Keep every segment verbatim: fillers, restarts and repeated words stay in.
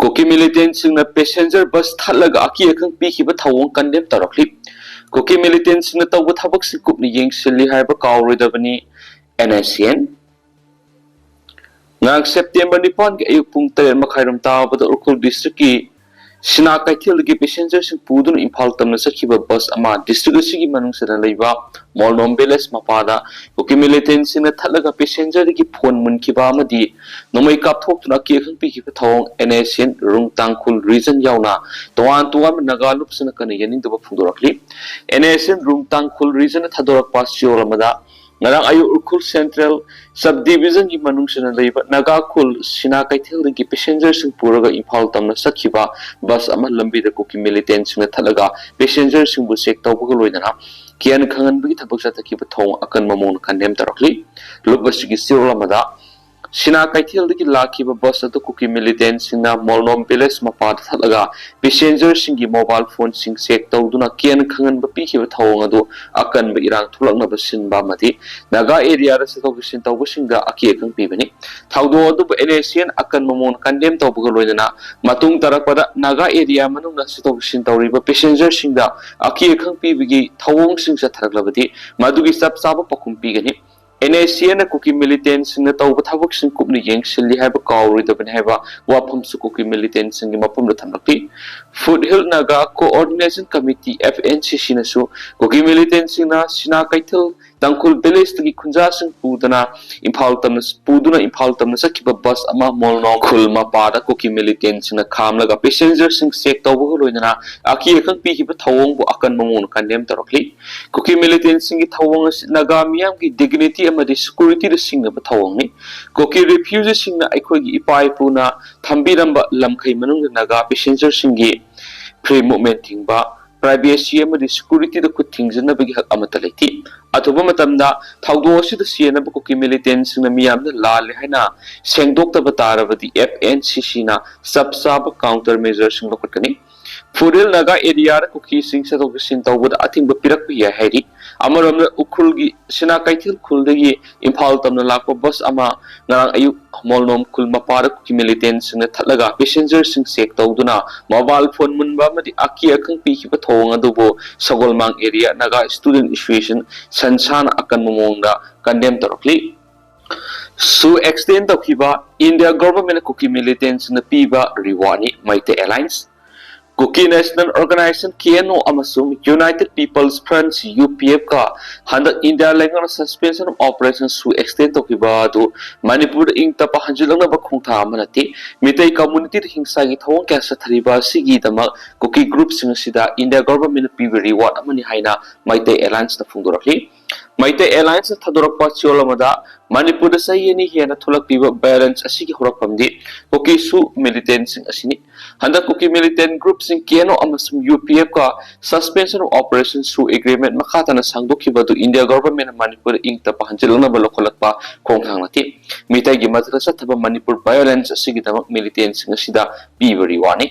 ꯀꯨꯀꯤ ꯃꯤꯂꯤꯇꯦꯟꯁꯤꯡꯅ passenger bus ꯊꯠꯂꯒ ꯑꯀꯤ ꯑꯈꯪ ꯄꯤꯈꯤꯕ ꯊꯧꯑꯣꯡ ꯀꯟꯗꯦꯝ ꯇꯧꯔꯛꯂꯤ꯫ ꯀꯨꯀꯤ ꯃꯤꯂꯤꯇꯦꯟꯁꯤꯡꯅ ꯇꯧꯕ ꯊꯕꯛꯁꯤ ꯀꯨꯞꯅ ꯌꯦꯡꯁꯤꯜꯂꯤ ꯍꯥꯏꯕ ꯀꯥꯎꯔꯣꯏꯗꯕꯅꯤ꯫ And I C and. ꯉꯔꯥꯡ ꯁꯦꯞꯇꯦꯝꯕꯔ ꯅꯤꯄꯥꯟꯒꯤ ꯑꯌꯨꯛ ꯄꯨꯡ ꯇꯔꯦꯠ ꯃꯈꯥꯏꯔꯣꯝ ꯇꯥꯕꯗ ꯎꯈ꯭ꯔꯨꯜ ꯗꯤꯁꯇ꯭ꯔꯤꯛꯀꯤ ꯁꯤꯅꯥ ꯀꯩꯊꯦꯜꯗꯒꯤ ꯄꯦꯁꯦꯟꯖꯔꯁꯤꯡ ꯄꯨꯗꯨꯅ ꯏꯝꯐꯥꯜ ꯇꯝꯅ ꯆꯠꯈꯤꯕ ꯕꯁ ꯑꯃ ꯗꯤꯁꯇ꯭ꯔꯤꯛ ꯑꯁꯤꯒꯤ ꯃꯅꯨꯡꯗ ꯂꯩꯕ ꯃꯣꯜꯅꯣꯝ ꯚꯤꯂꯦꯖ ꯃꯄꯥꯗ ꯀꯨꯀꯤ ꯃꯤꯂꯤꯇꯦꯟꯁꯤꯡꯅ ꯊꯠꯂꯒ ꯄꯦꯁꯦꯟꯖꯔꯗꯒꯤ ꯐꯣꯟ ꯃꯨꯟꯈꯤꯕ ꯑꯃꯗꯤ ꯅꯣꯡꯃꯩ ꯀꯥꯞꯊꯣꯛꯇꯨꯅ ꯑꯀꯤ ꯑꯈꯪ ꯄꯤꯈꯤꯕ ꯊꯧꯑꯣꯡ and I C and ꯔꯨꯡ Tangkhul region ꯌꯥꯎꯅ ꯇꯣꯉꯥꯟ ꯇꯣꯉꯥꯟꯕ ꯅꯥꯒꯥ ꯂꯨꯞꯁꯤꯅ ꯀꯟꯅ ꯌꯥꯅꯤꯡꯗꯕ ꯐꯣꯡꯗꯣꯔꯛꯂꯤ꯫ ꯑꯦꯟ ꯑꯥꯏ ꯁꯤ ꯑꯦꯟ ꯔꯨꯡ ꯇꯥꯡꯈꯨꯜ ꯔꯤꯖꯟꯅ ꯊꯥꯗꯣꯔꯛꯄ ꯆꯦꯔꯣꯜ ꯑꯃꯗ ꯉꯔꯥꯡ ꯑꯌꯨꯛ ꯎꯈ꯭ꯔꯨꯜ ꯁꯦꯟꯇ꯭ꯔꯦꯜ ꯁꯕ ꯗꯤꯕꯤꯖꯟꯒꯤ ꯃꯅꯨꯡ ꯆꯟꯅ ꯂꯩꯕ ꯅꯥꯒꯥ ꯈꯨꯜ ꯁꯤꯅꯥ ꯀꯩꯊꯦꯜꯗꯒꯤ ꯄꯦꯁꯦꯟꯖꯔꯁꯤꯡ ꯄꯨꯔꯒ ꯏꯝꯐꯥꯜ ꯇꯝꯅ ꯆꯠꯈꯤꯕ ꯕꯁ ꯑꯃ ꯂꯝꯕꯤꯗ ꯀꯨꯀꯤ ꯃꯤꯂꯤꯇꯦꯟꯁꯤꯡꯅ ꯊꯠꯂꯒ ꯄꯦꯁꯦꯟꯖꯔꯁꯤꯡꯕꯨ ꯆꯦꯛ ꯇꯧꯕꯒ ꯂꯣꯏꯅꯅ ꯀꯤꯍꯟ ꯈꯪꯍꯟꯕꯒꯤ ꯊꯕꯛ ꯆꯠꯊꯈꯤꯕ ꯊꯧꯑꯣꯡ ꯑꯀꯟꯕ ꯃꯑꯣꯡꯗ ꯀꯟꯗꯦꯝ ꯇꯧꯔꯛꯂꯤ꯫ ꯂꯨꯞ ꯑꯁꯤꯒꯤ ꯆꯦꯔꯣꯜ ꯑꯃꯗ ꯁꯤꯅꯥ ꯀꯩꯊꯦꯜꯗꯒꯤ ꯂꯥꯛꯈꯤꯕ ꯕꯁ ꯑꯗꯨ ꯀꯨꯀꯤ ꯃꯤꯂꯤꯇꯦꯟꯁꯤꯡꯅ ꯃꯣꯜꯅꯣꯝ ꯚꯤꯂꯦꯖ ꯃꯄꯥꯗ ꯊꯠꯂꯒ ꯄꯦꯁꯦꯟꯖꯔꯁꯤꯡꯒꯤ ꯃꯣꯕꯥꯏꯜ ꯐꯣꯟꯁꯤꯡ ꯆꯦꯛ ꯇꯧꯗꯨꯅ ꯀꯤꯍꯟ ꯈꯪꯍꯟꯕ ꯄꯤꯈꯤꯕ ꯊꯧꯑꯣꯡ ꯑꯗꯨ ꯑꯀꯟꯕ ꯏꯔꯥꯡ ꯊꯣꯛꯂꯛꯅꯕ ꯁꯤꯟꯕ ꯑꯃꯗꯤ ꯅꯥꯒꯥ ꯑꯦꯔꯤꯌꯥꯗ ꯆꯠꯊꯣꯛ ꯆꯠꯁꯤꯟ ꯇꯧꯕꯁꯤꯡꯗ ꯑꯀꯤ ꯑꯈꯪ ꯄꯤꯕꯅꯤ꯫ ꯊꯧꯗꯣꯛ ꯑꯗꯨꯕꯨ ꯑꯦꯟ ꯑꯦꯁ ꯁꯤ ꯑꯦꯟ ꯑꯀꯟꯕ ꯃꯑꯣꯡꯗ ꯀꯟꯗꯦꯝ ꯇꯧꯕꯒ ꯂꯣꯏꯅꯅ ꯃꯇꯨꯡ ꯇꯥꯔꯛꯄꯗ ꯅꯥꯒꯥ ꯑꯦꯔꯤꯌꯥ ꯃꯅꯨꯡꯗ ꯆꯠꯊꯣꯛ ꯆꯠꯁꯤꯟ ꯇꯧꯔꯤꯕ ꯄꯦꯁꯦꯟꯖꯔꯁꯤꯡꯗ ꯑꯀꯤ ꯑꯈꯪ ꯄꯤꯕꯒꯤ ꯊꯧꯑꯣꯡꯁꯤꯡ ꯆꯠꯊꯔꯛꯂꯕꯗꯤ ꯃꯗꯨꯒꯤ ꯆꯞ ꯆꯥꯕ ꯄꯥꯎꯈꯨꯝ ꯄꯤꯒꯅꯤ꯫ ꯑꯦꯟ ꯑꯦꯁ ꯁꯤ ꯑꯦꯟꯅ ꯀꯨꯀꯤ ꯃꯤꯂꯤꯇꯦꯟꯁꯤꯡꯅ ꯇꯧꯕ ꯊꯕꯛꯁꯤꯡ ꯀꯨꯞꯅ ꯌꯦꯡꯁꯤꯜꯂꯤ ꯍꯥꯏꯕ ꯀꯥꯎꯔꯣꯏꯗꯕꯅꯤ ꯍꯥꯏꯕ ꯋꯥꯐꯝꯁꯨ ꯀꯨꯀꯤ ꯃꯤꯂꯤꯇꯦꯟꯁꯤꯡꯒꯤ ꯃꯐꯝꯗ ꯊꯝꯂꯛꯂꯤ꯫ Foot hill Naga coordination committee, F N C ꯁꯤꯅꯁꯨ ꯀꯨꯀꯤ ꯃꯤꯂꯤꯇꯦꯟꯁꯤꯡꯅ ꯁꯤꯅꯥ ꯀꯩꯊꯦꯜ ꯇꯥꯡꯈꯨꯜ ꯚꯤꯂꯦꯖꯇꯒꯤ ꯈꯨꯟꯖꯥꯁꯤꯡ ꯄꯨꯗꯨꯅ ꯏꯝꯐꯥꯜ ꯇꯝꯅ ꯄꯨꯗꯨꯅ ꯏꯝꯐꯥꯜ ꯇꯝꯅ ꯆꯠꯈꯤꯕ ꯕꯁ ꯑꯃ ꯃꯣꯜꯅꯣꯝ ꯈꯨꯜ ꯃꯄꯥꯗ ꯀꯨꯀꯤ ꯃꯤꯂꯤꯇꯦꯟꯁꯤꯡꯅ ꯈꯥꯝꯂꯒ ꯄꯦꯁꯦꯟꯖꯔꯁꯤꯡ ꯆꯦꯛ ꯇꯧꯕꯒ ꯂꯣꯏꯅꯅ ꯑꯀꯤ ꯑꯈꯪ ꯄꯤꯈꯤꯕ ꯊꯧꯑꯣꯡꯕꯨ ꯑꯀꯟꯕ ꯃꯑꯣꯡꯗ ꯀꯟꯗꯦꯝ ꯇꯧꯔꯛꯂꯤ꯫ ꯀꯨꯀꯤ ꯃꯤꯂꯤꯇꯦꯟꯁꯤꯡꯒꯤ ꯊꯧꯑꯣꯡ ꯑꯁꯤ ꯅꯥꯒꯥ ꯃꯤꯌꯥꯝꯒꯤ ꯗꯤꯒꯅꯤꯇꯤ ꯑꯃꯗꯤ ꯁꯦꯀ꯭ꯌꯨꯔꯤꯇꯤꯗ ꯁꯤꯡꯅꯕ ꯊꯧꯑꯣꯡꯅꯤ꯫ ꯀꯨꯀꯤ ꯔꯤꯐ꯭ꯌꯨꯖꯤꯁꯤꯡꯅ ꯑꯩꯈꯣꯏꯒꯤ ꯏꯄꯥ ꯏꯄꯨꯅ ꯊꯝꯕꯤꯔꯝꯕ ꯂꯝꯈꯩ ꯃꯅꯨꯡꯗ ꯅꯥꯒꯥ ꯄꯦꯁꯦꯟꯖꯔꯁꯤꯡꯒꯤ ꯐ꯭ꯔꯤ ꯃꯨꯚꯃꯦꯟ ꯊꯤꯡꯕ, ꯄ꯭ꯔꯥꯏꯚꯦꯁꯤ ꯑꯃꯗꯤ ꯁꯦꯀ꯭ꯌꯨꯔꯤꯇꯤꯗ ꯈꯨꯠ ꯊꯤꯡꯖꯤꯟꯅꯕꯒꯤ ꯍꯛ ꯑꯃꯠꯇ ꯂꯩꯇꯦ꯫ ꯑꯊꯨꯕ ꯃꯇꯝꯗ ꯊꯧꯗꯣꯛ ꯑꯁꯤꯗ ꯆꯦꯟꯅꯕ ꯀꯨꯀꯤ ꯃꯤꯂꯤꯇꯦꯟꯁꯤꯡꯅ ꯃꯤꯌꯥꯝꯅ ꯂꯥꯜꯂꯦ ꯍꯥꯏꯅ ꯁꯦꯡꯗꯣꯛꯇꯕ ꯇꯥꯔꯕꯗꯤ ꯑꯦꯐ ꯑꯦꯟ ꯁꯤ ꯁꯤꯅ ꯆꯞ ꯆꯥꯕ ꯀꯥꯎꯟꯇꯔ ꯃꯦꯖꯔꯁꯤꯡ ꯂꯧꯈꯠꯀꯅꯤ꯫ ꯐꯨꯔꯤꯜ ꯅꯥꯒꯥ ꯑꯦꯔꯤꯌꯥꯗ ꯀꯨꯀꯤꯁꯤꯡ ꯆꯠꯊꯣꯛ ꯆꯠꯁꯤꯟ ꯇꯧꯕꯗ ꯑꯊꯤꯡꯕ ꯄꯤꯔꯛꯄ ꯌꯥꯏ ꯍꯥꯏꯔꯤ꯫ ꯑꯃꯔꯣꯝꯗ ꯎꯈ꯭ꯔꯨꯜꯒꯤ ꯁꯤꯅꯥ ꯀꯩꯊꯦꯜ ꯈꯨꯜꯗꯒꯤ ꯏꯝꯐꯥꯜ ꯇꯝꯅ ꯂꯥꯛꯄ ꯕꯁ ꯑꯃ ꯉꯔꯥꯡ ꯑꯌꯨꯛ ꯃꯣꯜꯅꯣꯝ ꯈꯨꯜ ꯃꯄꯥꯗ ꯀꯨꯀꯤ ꯃꯤꯂꯤꯇꯦꯟꯁꯤꯡꯅ ꯊꯠꯂꯒ ꯄꯦꯁꯦꯟꯖꯔꯁꯤꯡ ꯆꯦꯛ ꯇꯧꯗꯨꯅ ꯃꯣꯕꯥꯏꯜ ꯐꯣꯟ ꯃꯨꯟꯕ ꯑꯃꯗꯤ ꯑꯀꯤ ꯑꯈꯪ ꯄꯤꯈꯤꯕ ꯊꯧꯑꯣꯡ ꯑꯗꯨꯕꯨ ꯁꯒꯣꯜꯃꯥꯡ ꯑꯦꯔꯤꯌꯥ ꯅꯥꯒꯥ ꯁ꯭ꯇꯨꯗꯦꯟꯠ ꯑꯦꯁꯣꯁꯤꯌꯦꯁꯟ ꯁꯟꯁꯥꯅ ꯑꯀꯟꯕ ꯃꯑꯣꯡꯗ ꯀꯟꯗꯦꯝ ꯇꯧꯔꯛꯂꯤ꯫ ꯁꯨ ꯑꯦꯛꯁꯇꯦꯟ ꯇꯧꯈꯤꯕ ꯏꯟꯗꯤꯌꯥ ꯒꯣꯚꯔꯟꯃꯦꯟꯠꯅ ꯀꯨꯀꯤ ꯃꯤꯂꯤꯇꯦꯟꯁꯤꯡꯅ ꯄꯤꯕ ꯔꯤꯋꯥꯔꯗꯅꯤ꯫ Meitei alliance, Kuki national organisation K N O ꯑꯃꯁꯨꯡ united peoples front U P ꯑꯦꯐꯀ ꯍꯟꯗꯛ ꯏꯟꯗꯤꯌꯥ ꯂꯩꯉꯥꯛꯅ ꯁꯁꯄꯦꯟꯁꯟ ꯑꯣꯐ ꯑꯣꯄꯔꯦꯁꯟ ꯁꯨ ꯑꯦꯛꯁꯇꯦꯟ ꯇꯧꯈꯤꯕ ꯑꯗꯨ ꯃꯅꯤꯄꯨꯔꯗ ꯏꯪ ꯇꯞꯄ ꯍꯟꯖꯤꯜꯂꯛꯅꯕ ꯈꯣꯡꯊꯥꯡ ꯑꯃ ꯅꯠꯇꯦ꯫ ꯃꯤꯇꯩ ꯀꯝꯃꯨꯅꯤꯇꯤꯗ ꯍꯤꯡꯁꯥꯒꯤ ꯊꯧꯑꯣꯡ ꯀꯌꯥ ꯆꯠꯊꯔꯤꯕ ꯑꯁꯤꯒꯤꯗꯃꯛ ꯀꯨꯀꯤ ꯒ꯭ꯔꯨꯞꯁꯤꯡ ꯑꯁꯤꯗ ꯏꯟꯗꯤꯌꯥ ꯒꯣꯚꯔꯟꯃꯦꯟꯠꯅ ꯄꯤꯕ ꯔꯤꯋꯥꯔꯗ ꯑꯃꯅꯤ ꯍꯥꯏꯅ ꯃꯩꯇꯩ ꯑꯦꯂꯥꯏꯟꯁꯅ ꯐꯣꯡꯗꯣꯔꯛꯂꯤ꯫ ꯃꯩꯇꯩ ꯑꯦꯂꯥꯏꯟꯁꯅ ꯊꯥꯗꯣꯔꯛꯄ ꯆꯌꯣꯜ ꯑꯃꯗ ꯃꯅꯤꯄꯨꯔꯗ ꯆꯍꯤ ꯑꯅꯤ ꯍꯦꯟꯅ ꯊꯣꯛꯂꯛꯂꯤꯕ ꯚꯥꯏꯑꯣꯂꯦꯟꯁ ꯑꯁꯤꯒꯤ ꯍꯧꯔꯛꯐꯝꯗꯤ ꯀꯨꯀꯤ ꯁꯨ ꯃꯤꯂꯤꯇꯦꯟꯁꯤꯡ ꯑꯁꯤꯅꯤ꯫ ꯍꯟꯗꯛ ꯀꯨꯀꯤ ꯃꯤꯂꯤꯇꯦꯟ ꯒ꯭ꯔꯨꯞꯁꯤꯡ ꯀꯦ ꯑꯦꯟ ꯑꯣ ꯑꯃꯁꯨꯡ ꯌꯨ ꯄꯤ ꯑꯦꯐꯀ ꯁꯁꯄꯦꯟꯁꯟ ꯑꯣꯐ ꯑꯣꯄꯔꯦꯁꯟ ꯁꯨ ꯑꯦꯒ꯭ꯔꯤꯃꯦꯟꯠ ꯃꯈꯥ ꯇꯥꯅ ꯁꯥꯡꯗꯣꯛꯈꯤꯕ ꯑꯗꯨ ꯏꯟꯗꯤꯌꯥ ꯒꯣꯚꯔꯟꯃꯦꯟꯠꯅ ꯃꯅꯤꯄꯨꯔꯗ ꯏꯪ ꯇꯞꯄ ꯍꯟꯖꯤꯜꯂꯛꯅꯕ ꯂꯧꯈꯠꯂꯛꯄ ꯈꯣꯡꯊꯥꯡ ꯅꯠꯇꯦ꯫ ꯃꯤꯇꯩꯒꯤ ꯃꯊꯛꯇ ꯆꯠꯊꯕ ꯃꯅꯤꯄꯨꯔ ꯚꯥꯏꯑꯣꯂꯦꯟꯁ ꯑꯁꯤꯒꯤꯗꯃꯛ ꯃꯤꯂꯤꯇꯦꯟꯁꯤꯡ ꯑꯁꯤꯗ ꯄꯤꯕ ꯔꯤꯋꯥꯔꯗꯅꯤ꯫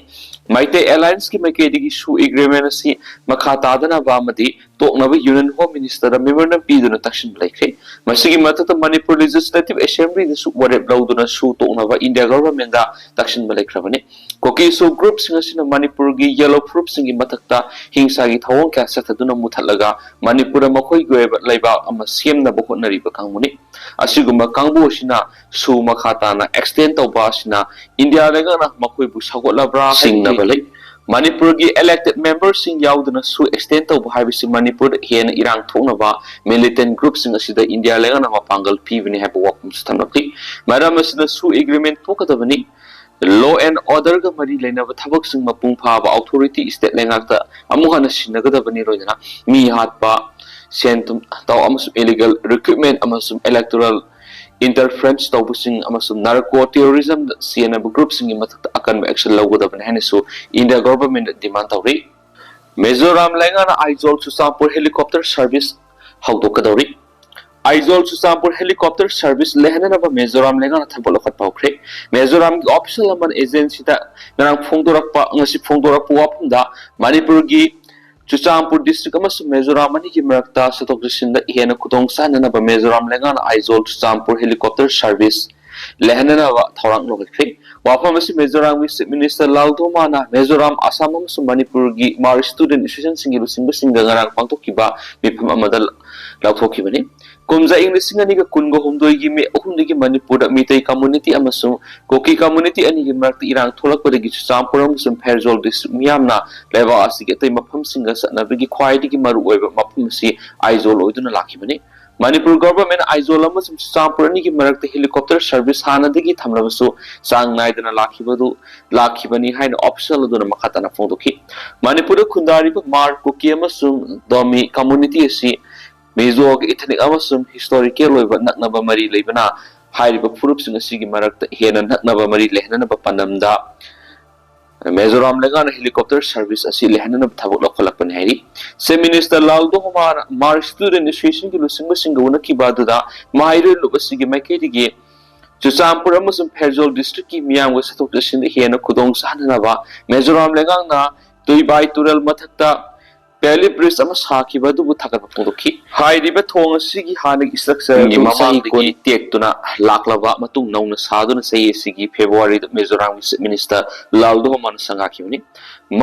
ꯃꯩꯇꯩ ꯑꯦꯂꯥꯏꯟꯁꯀꯤ ꯃꯥꯏꯀꯩꯗꯒꯤ ꯁꯨ ꯑꯦꯒ꯭ꯔꯤꯃꯦꯟꯠ ꯑꯁꯤ ꯃꯈꯥ ꯇꯥꯗꯅꯕ ꯑꯃꯗꯤ ꯇꯣꯛꯅꯕ ꯌꯨꯅꯤꯌꯟ ꯍꯣꯝ ꯃꯤꯅꯤꯁꯇꯔꯗ ꯃꯦꯃꯣꯔꯦꯟꯗꯝ ꯄꯤꯗꯨꯅ ꯇꯛꯁꯤꯟꯕ ꯂꯩꯈ꯭ꯔꯦ꯫ ꯃꯁꯤꯒꯤ ꯃꯊꯛꯇ ꯃꯅꯤꯄꯨꯔ ꯂꯦꯖꯤꯁꯂꯦꯇꯤꯚ ꯑꯦꯁꯦꯝꯕ꯭ꯂꯤꯗꯁꯨ ꯋꯥꯔꯦꯞ ꯂꯧꯗꯨꯅ ꯁꯨ ꯇꯣꯛꯅꯕ ꯏꯟꯗꯤꯌꯥ ꯒꯣꯚꯔꯟꯃꯦꯟꯠꯗ ꯇꯛꯁꯤꯟꯕ ꯂꯩꯈ꯭ꯔꯕꯅꯤ꯫ ꯀꯨꯀꯤ ꯁꯨ ꯒ꯭ꯔꯨꯞꯁꯤꯡ ꯑꯁꯤꯅ ꯃꯅꯤꯄꯨꯔꯒꯤ ꯌꯦꯂꯣ ꯐꯨꯔꯨꯞꯁꯤꯡꯒꯤ ꯃꯊꯛꯇ ꯍꯤꯡꯁꯥꯒꯤ ꯊꯧꯑꯣꯡ ꯀꯌꯥ ꯆꯠꯊꯗꯨꯅ ꯃꯨꯊꯠꯂꯒ ꯃꯅꯤꯄꯨꯔꯗ ꯃꯈꯣꯏꯒꯤ ꯑꯣꯏꯕ ꯂꯩꯕꯥꯛ ꯑꯃ ꯁꯦꯝꯅꯕ ꯍꯣꯠꯅꯔꯤꯕ ꯀꯥꯡꯕꯨꯅꯤ꯫ ꯑꯁꯤꯒꯨꯝꯕ ꯀꯥꯡꯕꯨ ꯑꯁꯤꯅ ꯁꯨ ꯃꯈꯥ ꯇꯥꯅ ꯑꯦꯛꯁꯇꯦꯟ ꯇꯧꯕ ꯑꯁꯤꯅ ꯏꯟꯗꯤꯌꯥ ꯂꯩꯉꯥꯛꯅ ꯃꯈꯣꯏꯕꯨ ꯁꯧꯒꯠꯂꯕ꯭ꯔꯥ ꯍꯥꯏꯕꯒꯤ ꯆꯤꯡꯅꯕ ꯂꯩ꯫ ꯃꯅꯤꯄꯨꯔꯒꯤ ꯏꯂꯦꯛꯇꯦꯗ ꯃꯦꯝꯕꯔꯁꯤꯡ ꯌꯥꯎꯗꯅ ꯁꯨ ꯑꯦꯛꯁꯇꯦꯟ ꯇꯧꯕ ꯍꯥꯏꯕꯁꯤ ꯃꯅꯤꯄꯨꯔꯗ ꯍꯦꯟꯅ ꯏꯔꯥꯡ ꯊꯣꯛꯅꯕ ꯃꯤꯂꯤꯇꯦꯟ ꯒ꯭ꯔꯨꯞꯁꯤꯡ ꯑꯁꯤꯗ ꯏꯟꯗꯤꯌꯥ ꯂꯩꯉꯥꯛꯅ ꯃꯄꯥꯡꯒꯜ ꯄꯤꯕꯅꯤ ꯍꯥꯏꯕ ꯋꯥꯐꯝꯁꯨ ꯊꯝꯂꯛꯂꯤ꯫ ꯃꯔꯝ ꯑꯁꯤꯅ ꯁꯨ ꯑꯦꯒ꯭ꯔꯤꯃꯦꯟꯠ ꯊꯣꯛꯀꯗꯕꯅꯤ꯫ ꯂꯣ ꯑꯦꯟ ꯑꯣꯔꯗꯔꯒ ꯃꯔꯤ ꯂꯩꯅꯕ ꯊꯕꯛꯁꯤꯡ ꯃꯄꯨꯡ ꯐꯥꯕ ꯑꯣꯊꯣꯔꯤꯇꯤ ꯁ꯭ꯇꯦꯠ ꯂꯩꯉꯥꯛꯇ ꯑꯃꯨꯛ ꯍꯟꯅ ꯁꯤꯟꯅꯒꯗꯕꯅꯤ꯫ ꯂꯣꯏꯅꯅ ꯃꯤ ꯍꯥꯠꯄ, ꯁꯦꯟ ꯊꯨꯝ ꯇꯥꯎ ꯑꯃꯁꯨꯡ ꯏꯂꯤꯒꯦꯜ ꯔꯤꯀ꯭ꯔꯨꯠꯃꯦꯟꯠ ꯑꯃꯁꯨꯡ ꯏꯂꯦꯛꯇꯣꯔꯦꯜ ꯏꯟꯇꯔꯐꯔꯦꯟꯁ ꯇꯧꯕꯁꯤꯡ ꯑꯃꯁꯨꯡ ꯅꯥꯔꯀꯣ ꯇꯦꯔꯣꯔꯤꯖꯝꯗ ꯆꯦꯟꯅꯕ ꯒ꯭ꯔꯨꯞꯁꯤꯡꯒꯤ ꯃꯊꯛꯇ ꯑꯀꯟꯕ ꯑꯦꯛꯁꯟ ꯂꯧꯒꯗꯕꯅꯤ ꯍꯥꯏꯅꯁꯨ ꯏꯟꯗꯤꯌꯥ ꯒꯣꯚꯔꯟꯃꯦꯟꯠꯅ ꯗꯤꯃꯥꯟ ꯇꯧꯔꯤ꯫ ꯃꯤꯖꯣꯔꯥꯝ ꯂꯩꯉꯥꯛꯅ ꯑꯥꯏꯖꯣꯜ ꯆꯨꯔꯆꯥꯟꯄꯨꯔ ꯍꯦꯂꯤꯀꯣꯞꯇꯔ ꯁꯔꯚꯤꯁ ꯍꯧꯗꯣꯛꯀꯗꯧꯔꯤ꯫ ꯑꯥꯏꯖꯣꯜ ꯆꯨꯔꯆꯥꯟꯄꯨꯔ ꯍꯦꯂꯤꯀꯣꯞꯇꯔ ꯁꯔꯚꯤꯁ ꯂꯩꯍꯟꯅꯅꯕ ꯃꯤꯖꯣꯔꯥꯝ ꯂꯩꯉꯥꯛꯅ ꯊꯕꯛ ꯂꯧꯈꯠꯄ ꯍꯧꯈ꯭ꯔꯦ꯫ ꯃꯤꯖꯣꯔꯥꯝꯒꯤ ꯑꯣꯐꯤꯁꯤꯌꯦꯜ ꯑꯃꯅ ꯑꯦꯖꯦꯟꯁꯤꯗ ꯉꯔꯥꯡ ꯐꯣꯡꯗꯣꯔꯛꯄ, ꯉꯁꯤ ꯐꯣꯡꯗꯣꯔꯛꯄ ꯋꯥꯐꯝꯗ ꯃꯅꯤꯄꯨꯔꯒꯤ ꯆꯨꯔꯆꯥꯟꯄꯨꯔ ꯗꯤꯁꯇ꯭ꯔꯤꯛ ꯑꯃꯁꯨꯡ ꯃꯤꯖꯣꯔꯥꯝ ꯑꯅꯤꯒꯤ ꯃꯔꯛꯇ ꯆꯠꯊꯣꯛ ꯆꯠꯁꯤꯟꯗ ꯍꯦꯟꯅ ꯈꯨꯗꯣꯡ ꯆꯥꯍꯟꯅꯅꯕ ꯃꯤꯖꯣꯔꯥꯝ ꯂꯩꯉꯥꯛꯅ ꯑꯥꯏꯖꯣꯜ ꯆꯨꯔꯆꯥꯟꯄꯨꯔ ꯍꯦꯂꯤꯀꯣꯞꯇꯔ ꯁꯔꯚꯤꯁ ꯂꯩꯍꯟꯅꯅꯕ ꯊꯧꯔꯥꯡ ꯂꯧꯈꯠꯈ꯭ꯔꯦ꯫ ꯋꯥꯐꯝ ꯑꯁꯤ ꯃꯤꯖꯣꯔꯥꯝꯒꯤ ꯆꯤꯐ ꯃꯤꯅꯤꯁꯇꯔ ꯂꯥꯜ ꯗꯣꯃꯥꯅ ꯃꯤꯖꯣꯔꯥꯝ, ꯑꯁꯥꯝ ꯑꯃꯁꯨꯡ ꯃꯅꯤꯄꯨꯔꯒꯤ ꯃꯥꯔ ꯁ꯭ꯇꯨꯗꯦꯟꯠ ꯑꯦꯁꯣꯁꯤꯌꯦꯁꯟꯁꯤꯡꯒꯤ ꯂꯨꯆꯤꯡꯕꯁꯤꯡꯒ ꯉꯔꯥꯡ ꯄꯥꯡꯊꯣꯛꯈꯤꯕ ꯃꯤꯐꯝ ꯑꯃꯗ ꯂꯥꯎꯊꯣꯛꯈꯤꯕꯅꯤ꯫ ꯀꯨꯝꯖꯥ ꯏꯪ ꯂꯤꯁꯤꯡ ꯑꯅꯤꯒ ꯀꯨꯟꯒ ꯍꯨꯝꯗꯣꯏꯒꯤ ꯃꯦ ꯑꯍꯨꯝꯗꯒꯤ ꯃꯅꯤꯄꯨꯔꯗ ꯃꯤꯇꯩ ꯀꯝꯃꯨꯅꯤꯇꯤ ꯑꯃꯁꯨꯡ ꯀꯨꯀꯤ ꯀꯝꯃꯨꯅꯤꯇꯤ ꯑꯅꯤꯒꯤ ꯃꯔꯛꯇ ꯏꯔꯥꯡ ꯊꯣꯛꯂꯛꯄꯗꯒꯤ ꯆꯨꯔꯆꯥꯟꯄꯨꯔ ꯑꯃꯁꯨꯡ ꯐꯦꯔꯖꯣꯜ ꯗꯤꯁꯇ꯭ꯔꯤꯛ ꯃꯤꯌꯥꯝꯅ ꯂꯩꯕꯥꯛ ꯑꯁꯤꯒꯤ ꯑꯇꯩ ꯃꯐꯝꯁꯤꯡꯗ ꯆꯠꯅꯕꯒꯤ ꯈ꯭ꯋꯥꯏꯗꯒꯤ ꯃꯔꯨꯑꯣꯏꯕ ꯃꯐꯝ ꯑꯁꯤ ꯑꯥꯏꯖꯣꯜ ꯑꯣꯏꯗꯨꯅ ꯂꯥꯛꯈꯤꯕꯅꯤ꯫ ꯃꯅꯤꯄꯨꯔ ꯒꯣꯚꯔꯟꯃꯦꯟꯠꯅ ꯑꯥꯏꯖꯣꯜ ꯑꯃꯁꯨꯡ ꯆꯨꯔꯆꯥꯟꯄꯨꯔ ꯑꯅꯤꯒꯤ ꯃꯔꯛꯇ ꯍꯦꯂꯤꯀꯣꯞꯇꯔ ꯁꯔꯚꯤꯁ ꯍꯥꯟꯅꯗꯒꯤ ꯊꯝꯂꯕꯁꯨ ꯆꯥꯡ ꯅꯥꯏꯗꯅ ꯂꯥꯛꯈꯤꯕꯗꯨ ꯂꯥꯛꯈꯤꯕꯅꯤ ꯍꯥꯏꯅ ꯑꯣꯐꯤꯁꯤꯌꯦꯜ ꯑꯗꯨꯅ ꯃꯈꯥ ꯇꯥꯅ ꯐꯣꯡꯗꯣꯛꯈꯤ꯫ ꯃꯅꯤꯄꯨꯔꯗ ꯈꯨꯟꯗꯥꯔꯤꯕ ꯃꯥꯔ, ꯀꯨꯀꯤ ꯑꯃꯁꯨꯡ ꯗꯣꯃꯤ ꯀꯝꯃꯨꯅꯤꯇꯤ ꯑꯁꯤ ꯃꯤꯖꯣꯒꯤ ꯏꯊꯅꯤꯛ ꯑꯃꯁꯨꯡ ꯍꯤꯁꯇꯣꯔꯤꯀꯦꯜ ꯑꯣꯏꯕ ꯅꯛꯅꯕ ꯃꯔꯤ ꯂꯩꯕꯅ ꯍꯥꯏꯔꯤꯕ ꯐꯨꯔꯨꯞꯁꯤꯡ ꯑꯁꯤꯒꯤ ꯃꯔꯛꯇ ꯍꯦꯟꯅ ꯅꯛꯅꯕ ꯃꯔꯤ ꯂꯩꯍꯟꯅꯕ ꯄꯥꯟꯗꯝꯗ ꯃꯤꯖꯣꯔꯥꯝ ꯂꯩꯉꯥꯛꯅ ꯍꯦꯂꯤꯀꯣꯞꯇꯔ ꯁꯔꯚꯤꯁ ꯑꯁꯤ ꯂꯩꯍꯟꯅꯅꯕ ꯊꯕꯛ ꯂꯧꯈꯠꯂꯛꯄꯅꯤ ꯍꯥꯏꯔꯤ꯫ ꯆꯤꯐ ꯃꯤꯅꯤꯁꯇꯔ ꯂꯥꯜ ꯗꯣꯍꯣꯃꯥꯅ ꯃꯥꯔ ꯁ꯭ꯇꯨꯗꯦꯟꯠ ꯑꯦꯁꯣꯁꯤꯌꯦꯁꯟꯒꯤ ꯂꯨꯆꯤꯡꯕꯁꯤꯡꯒ ꯎꯅꯈꯤꯕ ꯑꯗꯨꯗ ꯃꯍꯩꯔꯣꯏ ꯂꯨꯞ ꯑꯁꯤꯒꯤ ꯃꯥꯏꯀꯩꯗꯒꯤ ꯆꯨꯔꯆꯥꯟꯄꯨꯔ ꯑꯃꯁꯨꯡ ꯐꯦꯔꯖꯣꯜ ꯗꯤꯁꯇ꯭ꯔꯤꯛꯀꯤ ꯃꯤꯌꯥꯝꯒ ꯆꯠꯊꯣꯛ ꯆꯠꯁꯤꯟꯗ ꯍꯦꯟꯅ ꯈꯨꯗꯣꯡ ꯆꯥꯍꯟꯅꯅꯕ ꯃꯤꯖꯣꯔꯥꯝ ꯂꯩꯉꯥꯛꯅ ꯇꯨꯏꯕꯥꯏ ꯇꯨꯔꯦꯜ ꯃꯊꯛꯇ ꯄꯦꯂꯤ ꯕ꯭ꯔꯤꯖ ꯑꯃ ꯁꯥꯈꯤꯕ ꯑꯗꯨꯕꯨ ꯊꯥꯒꯠꯄ ꯐꯣꯡꯗꯣꯛꯈꯤ꯫ ꯍꯥꯏꯔꯤꯕ ꯊꯣꯡ ꯑꯁꯤꯒꯤ ꯍꯥꯟꯅꯒꯤ ꯏꯁꯇ꯭ꯔꯛꯆꯔ ꯇꯨꯡꯒꯤ ꯑꯗꯨ ꯆꯍꯤ ꯃꯃꯥꯡꯗꯒꯤ ꯀꯨꯟ ꯇꯦꯛꯇꯨꯅ ꯂꯥꯛꯂꯕ ꯃꯇꯨꯡ ꯅꯧꯅ ꯁꯥꯗꯨꯅ ꯆꯍꯤ ꯑꯁꯤꯒꯤ ꯐꯦꯕ꯭ꯔꯨꯋꯥꯔꯤꯗ ꯃꯤꯖꯣꯔꯥꯝꯒꯤ ꯆꯤꯐ ꯃꯤꯅꯤꯁꯇꯔ ꯂꯥꯜ ꯗꯣꯍꯣꯃꯥꯅ ꯁꯪꯒꯥꯈꯤꯕꯅꯤ꯫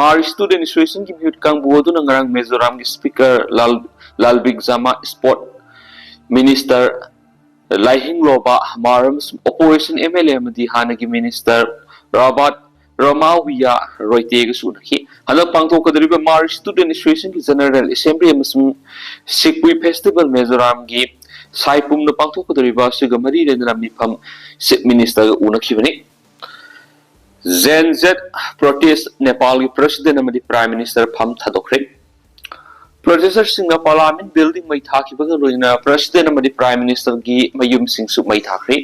ꯃꯥꯔ ꯁ꯭ꯇꯨꯗꯦꯟꯠ ꯑꯦꯁꯣꯁꯤꯌꯦꯁꯟꯒꯤ ꯃꯤꯍꯨꯠ ꯀꯥꯡꯕꯨ ꯑꯗꯨꯅ ꯉꯔꯥꯡ ꯃꯤꯖꯣꯔꯥꯝꯒꯤ ꯁ꯭ꯄꯤꯀꯔ ꯂꯥꯜ, ꯂꯥꯜꯕꯤꯛꯖꯥꯃꯥ, ꯁ꯭ꯄꯣꯔꯠ ꯃꯤꯅꯤꯁꯇꯔ ꯂꯥꯏꯍꯤꯡꯂꯣꯕ ꯍꯃꯥꯔ ꯑꯃꯁꯨꯡ ꯑꯣꯄꯣꯖꯤꯁꯟ ꯑꯦꯝ ꯑꯦꯜ ꯑꯦ ꯑꯃꯗꯤ ꯍꯥꯟꯅꯒꯤ ꯃꯤꯅꯤꯁꯇꯔ ꯔꯣꯕꯥꯔꯠ ꯔꯣꯃꯥꯍꯨꯌꯥ ꯔꯣꯏꯇꯦꯒꯁꯨ ꯎꯅꯈꯤ꯫ ꯍꯟꯗꯛ ꯄꯥꯡꯊꯣꯛꯀꯗꯧꯔꯤꯕ ꯃꯥꯔ ꯁ꯭ꯇꯨꯗꯦꯟꯠ ꯑꯦꯁꯣꯁꯤꯌꯦꯁꯟꯒꯤ ꯖꯦꯅꯔꯦꯜ ꯑꯦꯁꯦꯝꯕ꯭ꯂꯤ ꯑꯃꯁꯨꯡ ꯁꯤꯛꯄꯨꯏ ꯐꯦꯁꯇꯤꯚꯦꯜ ꯃꯤꯖꯣꯔꯥꯝꯒꯤ ꯁꯥꯏꯄꯨꯝꯗ ꯄꯥꯡꯊꯣꯛꯀꯗꯧꯔꯤꯕ ꯑꯁꯤꯒ ꯃꯔꯤ ꯂꯩꯅꯅ ꯃꯤꯐꯝ ꯆꯤꯐ ꯃꯤꯅꯤꯁꯇꯔꯒ ꯎꯅꯈꯤꯕꯅꯤ꯫ ꯖꯦꯟ ꯖꯦꯠ ꯄ꯭ꯔꯣꯇꯦꯁ, ꯅꯦꯄꯥꯜꯒꯤ ꯄ꯭ꯔꯁꯤꯗꯦꯟꯠ ꯑꯃꯗꯤ ꯄ꯭ꯔꯥꯏꯝ ꯃꯤꯅꯤꯁꯇꯔ ꯐꯝ ꯊꯥꯗꯣꯛꯈ꯭ꯔꯦ꯫ ꯄ꯭ꯔꯣꯇꯦꯁꯇꯔꯁꯤꯡꯅ ꯄꯥꯔꯂꯤꯌꯥꯃꯦꯟꯠ ꯕꯤꯜꯗꯤꯡ ꯃꯩ ꯊꯥꯈꯤꯕꯒ ꯂꯣꯏꯅꯅ ꯄ꯭ꯔꯁꯤꯗꯦꯟꯠ ꯑꯃꯗꯤ ꯄ꯭ꯔꯥꯏꯝ ꯃꯤꯅꯤꯁꯇꯔꯒꯤ ꯃꯌꯨꯝꯁꯤꯡꯁꯨ ꯃꯩ ꯊꯥꯈ꯭ꯔꯦ꯫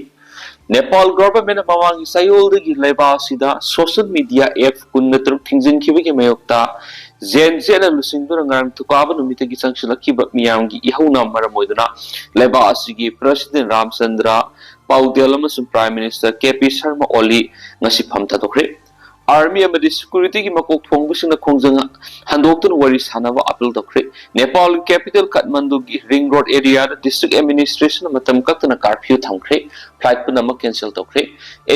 ꯅꯦꯄꯥꯜ ꯒꯣꯚꯔꯟꯃꯦꯟꯠꯅ ꯃꯃꯥꯡꯒꯤ ꯆꯌꯣꯜꯗꯒꯤ ꯂꯩꯕꯥꯛ ꯑꯁꯤꯗ ꯁꯣꯁꯤꯌꯦꯜ ꯃꯤꯗꯤꯌꯥ ꯑꯦꯞ ꯀꯨꯟꯇꯔꯨꯛ ꯊꯤꯡꯖꯤꯟꯈꯤꯕꯒꯤ ꯃꯥꯌꯣꯛꯇ ꯖꯦꯟ ꯖꯦꯠꯅ ꯂꯨꯆꯤꯡꯗꯨꯅ ꯉꯔꯥꯡ ꯊꯧꯀꯥꯕ ꯅꯨꯃꯤꯠꯇꯒꯤ ꯆꯪꯁꯤꯜꯂꯛꯈꯤꯕ ꯃꯤꯌꯥꯝꯒꯤ ꯏꯍꯧꯅ ꯃꯔꯝ ꯑꯣꯏꯗꯨꯅ ꯂꯩꯕꯥꯛ ꯑꯁꯤꯒꯤ ꯄ꯭ꯔꯁꯤꯗꯦꯟꯠ ꯔꯥꯝꯆꯟꯗ꯭ꯔ ꯄꯥꯎꯗꯦꯜ ꯑꯃꯁꯨꯡ prime minister K P Sharma ꯑꯣꯂꯤ ꯉꯁꯤ ꯐꯝ ꯊꯥꯗꯣꯛꯈ꯭ꯔꯦ꯫ ꯑꯥꯔꯃꯤ ꯑꯃꯗꯤ ꯁꯦꯀ꯭ꯌꯨꯔꯤꯇꯤꯒꯤ ꯃꯀꯣꯛ ꯊꯣꯡꯕꯁꯤꯡꯅ ꯈꯣꯡꯖꯪ ꯍꯟꯗꯣꯛꯇꯨꯅ ꯋꯥꯔꯤ ꯁꯥꯅꯕ ꯑꯥꯄꯤꯜ ꯇꯧꯈ꯭ꯔꯦ꯫ ꯅꯦꯄꯥꯜꯒꯤ ꯀꯦꯄꯤꯇꯦꯜ ꯀꯥꯊꯃꯟꯗꯨꯒꯤ ꯔꯤꯡ ꯔꯣꯗ ꯑꯦꯔꯤꯌꯥꯗ ꯗꯤꯁꯇ꯭ꯔꯤꯛ ꯑꯦꯗꯃꯤꯅꯤꯁꯇ꯭ꯔꯦꯁꯟꯅ ꯃꯇꯝ ꯀꯛꯇꯅ ꯀꯥꯔꯐ꯭ꯌꯨ ꯊꯝꯈ꯭ꯔꯦ꯫ ꯐ꯭ꯂꯥꯏꯠ ꯄꯨꯝꯅꯃꯛ ꯀꯦꯟꯁꯦꯜ ꯇꯧꯈ꯭ꯔꯦ꯫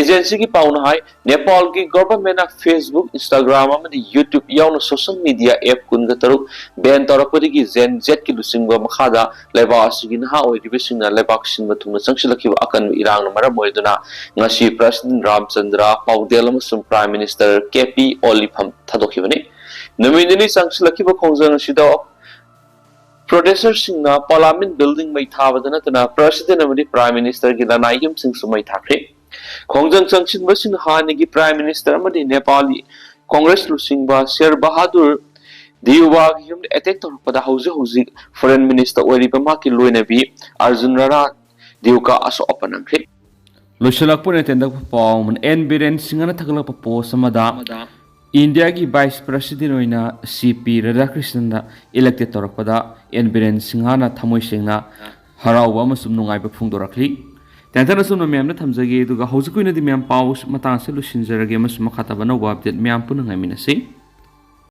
ꯑꯦꯖꯦꯟꯁꯤꯒꯤ ꯄꯥꯎꯅ ꯍꯥꯏ, ꯅꯦꯄꯥꯜꯒꯤ ꯒꯚꯔꯟꯃꯦꯟꯠꯅ Facebook, Instagram ꯑꯃꯗꯤ YouTube ꯌꯥꯎꯅ ꯁꯣꯁꯤꯌꯦꯜ ꯃꯤꯗꯤꯌꯥ ꯑꯦꯞ ꯀꯨꯟꯒ ꯇꯔꯨꯛ ꯕꯦꯟ ꯇꯧꯔꯛꯄꯗꯒꯤ ꯖꯦꯟ ꯖꯦꯠꯀꯤ ꯂꯨꯆꯤꯡꯕ ꯃꯈꯥꯗ ꯂꯩꯕꯥꯛ ꯑꯁꯤꯒꯤ ꯅꯍꯥ ꯑꯣꯏꯔꯤꯕꯁꯤꯡꯅ ꯂꯩꯕꯥꯛ ꯁꯤꯟꯕ ꯊꯨꯡꯅ ꯆꯪꯁꯤꯜꯂꯛꯈꯤꯕ ꯑꯀꯟꯕ ꯏꯔꯥꯡꯅ ꯃꯔꯝ ꯑꯣꯏꯗꯨꯅ ꯉꯁꯤ ꯄ꯭ꯔꯁꯤꯗꯦꯟꯠ ꯔꯥꯝꯆꯟꯗ꯭ꯔ ꯄꯥꯎꯗꯦꯜ ꯑꯃꯁꯨꯡ ꯄ꯭ꯔꯥꯏꯝ ꯃꯤꯅꯤꯁꯇꯔ ꯀꯦ ꯄꯤ ꯑꯣꯂꯤ ꯐꯝ ꯊꯥꯗꯣꯛꯈꯤꯕꯅꯤ꯫ ꯅꯨꯃꯤꯠ ꯅꯤꯅꯤ ꯆꯪꯁꯤꯜꯂꯛꯈꯤꯕ ꯈꯣꯡꯖꯪ ꯑꯁꯤꯗ ꯄ꯭ꯔꯣꯇꯦꯁꯇꯔꯁꯤꯡꯅ ꯄꯥꯔꯂꯤꯌꯥꯃꯦꯟꯠ ꯕꯤꯜꯗꯤꯡ ꯃꯩ ꯊꯥꯕꯗ ꯅꯠꯇꯅ ꯄ꯭ꯔꯁꯤꯗꯦꯟꯠ ꯑꯃꯗꯤ ꯄ꯭ꯔꯥꯏꯝ ꯃꯤꯅꯤꯁꯇꯔꯒꯤ ꯂꯅꯥꯏ ꯌꯨꯝꯁꯤꯡꯁꯨ ꯃꯩ ꯊꯥꯈ꯭ꯔꯦ꯫ ꯈꯣꯡꯖꯪ ꯆꯪꯁꯤꯟꯕꯁꯤꯡꯅ ꯍꯥꯟꯅꯒꯤ ꯄ꯭ꯔꯥꯏꯝ ꯃꯤꯅꯤꯁꯇꯔ ꯑꯃꯗꯤ ꯅꯦꯄꯥꯜꯒꯤ ꯀꯣꯡꯒ꯭ꯔꯦꯁ ꯂꯨꯆꯤꯡꯕ ꯁꯦꯔ ꯕꯍꯥꯗꯨꯔ ꯗꯤꯌꯨꯕꯥꯒꯤ ꯌꯨꯝꯗ ꯑꯦꯇꯦꯛ ꯇꯧꯔꯛꯄꯗ ꯍꯧꯖꯤꯛ ꯍꯧꯖꯤꯛ ꯐꯣꯔꯦꯟ ꯃꯤꯅꯤꯁꯇꯔ ꯑꯣꯏꯔꯤꯕ ꯃꯍꯥꯛꯀꯤ ꯂꯣꯏꯅꯕꯤ ꯑꯔꯖꯨꯟ ꯔꯥꯅꯥ ꯗꯤꯌꯨꯀꯥ ꯑꯁꯣꯛ ꯑꯄꯟ ꯅꯪꯈ꯭ꯔꯦ꯫ ꯂꯣꯏꯁꯤꯜꯂꯛꯄ ꯑꯣꯏꯅ ꯇꯦꯟꯗꯛꯄ ꯄꯥꯎ ꯑꯃꯅ, ꯑꯦꯟ ꯕꯤꯔꯦꯟ ꯁꯤꯡꯍꯅ ꯊꯥꯒꯠꯂꯛꯄ ꯄꯣꯁ ꯑꯃꯗ ꯏꯟꯗꯤꯌꯥꯒꯤ ꯚꯥꯏꯁ ꯄ꯭ꯔꯁꯤꯗꯦꯟꯠ ꯑꯣꯏꯅ ꯁꯤ ꯄꯤ ꯔꯥꯙꯥꯀ꯭ꯔꯤꯁꯅꯟꯗ ꯏꯂꯦꯛꯇꯦꯗ ꯇꯧꯔꯛꯄꯗ ꯑꯦꯟ ꯕꯤꯔꯦꯟ ꯁꯤꯡꯍꯅ ꯊꯃꯣꯏ ꯁꯦꯡꯅ ꯍꯔꯥꯎꯕ ꯑꯃꯁꯨꯡ ꯅꯨꯡꯉꯥꯏꯕ ꯐꯣꯡꯗꯣꯔꯛꯂꯤ꯫ ꯇꯦꯟꯊꯅ ꯑꯁꯨꯝꯅ ꯃꯌꯥꯝꯗ ꯊꯝꯖꯒꯦ, ꯑꯗꯨꯒ ꯍꯧꯖꯤꯛꯀꯤ ꯑꯣꯏꯅꯗꯤ ꯃꯌꯥꯝ ꯄꯥꯎ ꯃꯇꯥꯡꯁꯦ ꯂꯣꯏꯁꯤꯟꯖꯔꯒꯦ ꯑꯃꯁꯨꯡ ꯃꯈꯥ ꯇꯥꯕ ꯑꯅꯧꯕ ꯑꯞꯗꯦꯠ ꯃꯌꯥꯝ ꯄꯨꯟꯅ ꯉꯥꯏꯃꯤꯟꯅꯁꯤ꯫